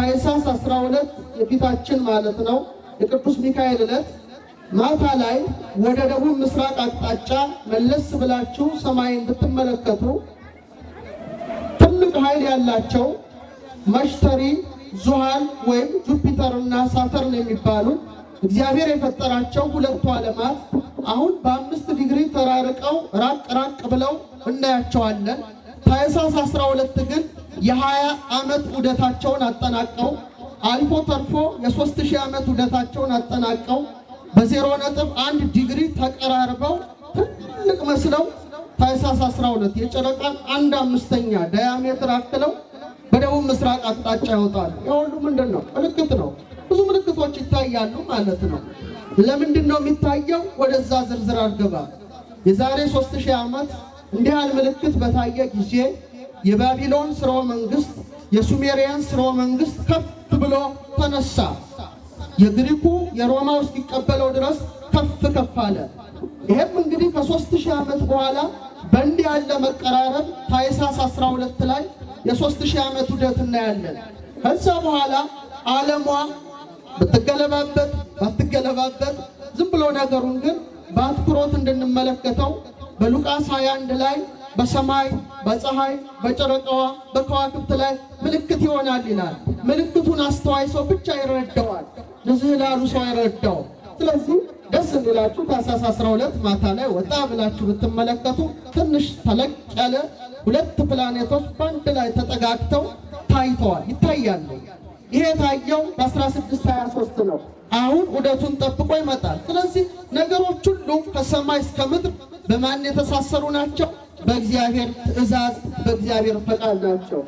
ታኅሳስ 12 የፊታችን ማለት ነው የቅዱስ ሚካኤል ዕለት ማታ ላይ ወደ ደቡብ ምስራቅ አቅጣጫ መለስ ብላችሁ ሰማይን ብትመለከቱ ትልቅ ኃይል ያላቸው መሽተሪ፣ ዙሃል ወይም ጁፒተር እና ሳተርን የሚባሉ እግዚአብሔር የፈጠራቸው ሁለቱ ዓለማት አሁን በ5 ዲግሪ ተራርቀው ራቅ ራቅ ብለው እናያቸዋለን። ታኅሳስ 12 ግን የ20 ዓመት ዑደታቸውን አጠናቀው አልፎ ተርፎ የ3000 ዓመት ዑደታቸውን አጠናቀው በ0.1 ዲግሪ ተቀራርበው ትልቅ መስለው ታኅሳስ 12 የጨረቃን 1/5 ዳያሜትር አክለው በደቡብ ምስራቅ አቅጣጫ ይወጣሉ። ይሄ ሁሉ ምንድነው? ምልክት ነው። ብዙ ምልክቶች ይታያሉ ማለት ነው። ለምንድን ነው የሚታየው? ወደዛ ዝርዝር አልገባም። የዛሬ 3000 ዓመት እንዲህ ያለ ምልክት በታየ ጊዜ የባቢሎን ስርወ መንግስት፣ የሱሜሪያን ስርወ መንግስት ከፍ ብሎ ተነሳ። የግሪኩ የሮማው እስኪቀበለው ድረስ ከፍ ከፍ አለ። ይሄም እንግዲህ ከ3000 ዓመት በኋላ በእንዲህ ያለ መቀራረብ ታኅሳስ 12 ላይ የ3000 ዓመት ዑደት እናያለን። ከዛ በኋላ ዓለሟ ብትገለባበት ባትገለባበት ዝም ብሎ ነገሩን ግን በአትኩሮት እንድንመለከተው በሉቃስ 21 ላይ በሰማይ በፀሐይ በጨረቃዋ በከዋክብት ላይ ምልክት ይሆናል ይላል። ምልክቱን አስተዋይ ሰው ብቻ ይረዳዋል፣ ንዝህ ላሉ ሰው አይረዳውም። ስለዚህ ደስ እንዲላችሁ ታኅሳስ 12 ማታ ላይ ወጣ ብላችሁ ብትመለከቱ ትንሽ ተለቅ ያለ ሁለት ፕላኔቶች በአንድ ላይ ተጠጋግተው ታይተዋል፣ ይታያሉ። ይሄ ታየው በ1623 ነው። አሁን ዑደቱን ጠብቆ ይመጣል። ስለዚህ ነገሮች ሁሉ ከሰማይ እስከ ምድር በማን የተሳሰሩ ናቸው? በእግዚአብሔር ትእዛዝ፣ በእግዚአብሔር ፈቃድ ናቸው።